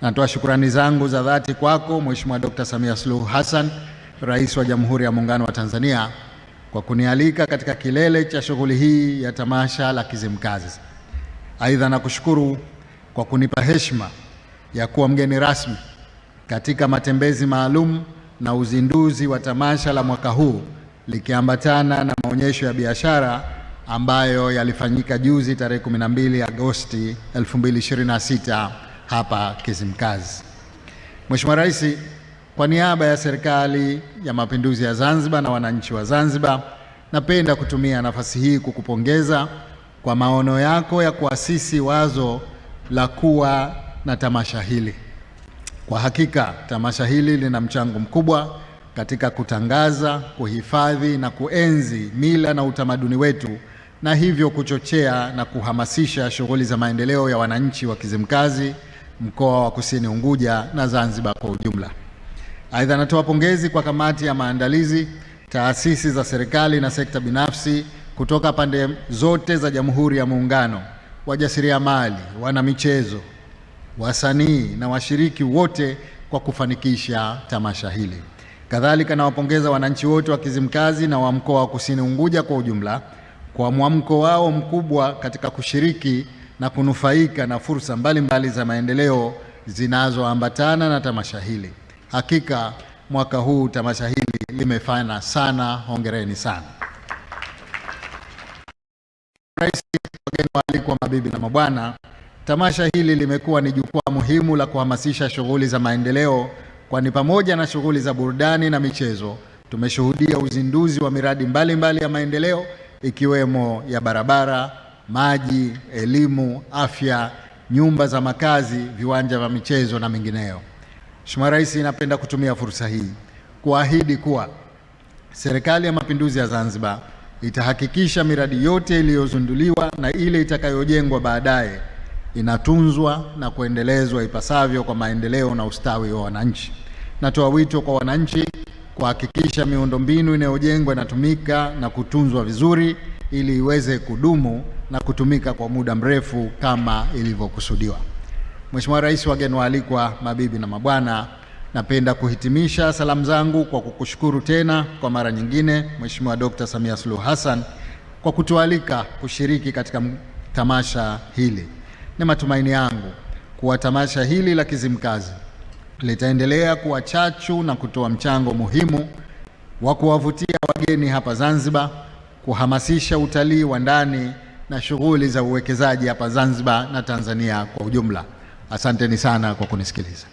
Natoa shukrani zangu za dhati kwako Mheshimiwa Dr. Samia Suluhu Hassan, Rais wa Jamhuri ya Muungano wa Tanzania, kwa kunialika katika kilele cha shughuli hii ya tamasha la Kizimkazi. Aidha, nakushukuru kwa kunipa heshima ya kuwa mgeni rasmi katika matembezi maalum na uzinduzi wa tamasha la mwaka huu likiambatana na maonyesho ya biashara ambayo yalifanyika juzi tarehe 12 Agosti 2026 hapa Kizimkazi. Mheshimiwa Rais, kwa niaba ya Serikali ya Mapinduzi ya Zanzibar na wananchi wa Zanzibar, napenda kutumia nafasi hii kukupongeza kwa maono yako ya kuasisi wazo la kuwa na tamasha hili. Kwa hakika tamasha hili lina mchango mkubwa katika kutangaza, kuhifadhi na kuenzi mila na utamaduni wetu na hivyo kuchochea na kuhamasisha shughuli za maendeleo ya wananchi wa Kizimkazi, mkoa wa Kusini Unguja na Zanzibar kwa ujumla. Aidha, natoa pongezi kwa kamati ya maandalizi, taasisi za serikali na sekta binafsi kutoka pande zote za Jamhuri ya Muungano, wajasiriamali, wanamichezo, wasanii na washiriki wote kwa kufanikisha tamasha hili. Kadhalika, nawapongeza wananchi wote wa Kizimkazi na wa mkoa wa Kusini Unguja kwa ujumla kwa mwamko wao mkubwa katika kushiriki na kunufaika na fursa mbalimbali za maendeleo zinazoambatana na tamasha hili. Hakika mwaka huu tamasha hili limefana sana, hongereni sana. Rais, wageni waalikwa, mabibi na mabwana, tamasha hili limekuwa ni jukwaa muhimu la kuhamasisha shughuli za maendeleo, kwani pamoja na shughuli za burudani na michezo tumeshuhudia uzinduzi wa miradi mbalimbali mbali ya maendeleo ikiwemo ya barabara, maji, elimu, afya, nyumba za makazi, viwanja vya michezo na mingineyo. Mheshimiwa Rais, napenda kutumia fursa hii kuahidi kuwa Serikali ya Mapinduzi ya Zanzibar itahakikisha miradi yote iliyozinduliwa na ile itakayojengwa baadaye inatunzwa na kuendelezwa ipasavyo kwa maendeleo na ustawi wa wananchi. Natoa wito kwa wananchi kuhakikisha miundombinu inayojengwa inatumika na kutunzwa vizuri ili iweze kudumu na kutumika kwa muda mrefu kama ilivyokusudiwa. Mheshimiwa Rais, wageni waalikwa, mabibi na mabwana, napenda kuhitimisha salamu zangu kwa kukushukuru tena kwa mara nyingine Mheshimiwa Dr. Samia Suluhu Hassan kwa kutualika kushiriki katika tamasha hili. Ni matumaini yangu kuwa tamasha hili la Kizimkazi litaendelea kuwa chachu na kutoa mchango muhimu wa kuwavutia wageni hapa Zanzibar, kuhamasisha utalii wa ndani na shughuli za uwekezaji hapa Zanzibar na Tanzania kwa ujumla. Asanteni sana kwa kunisikiliza.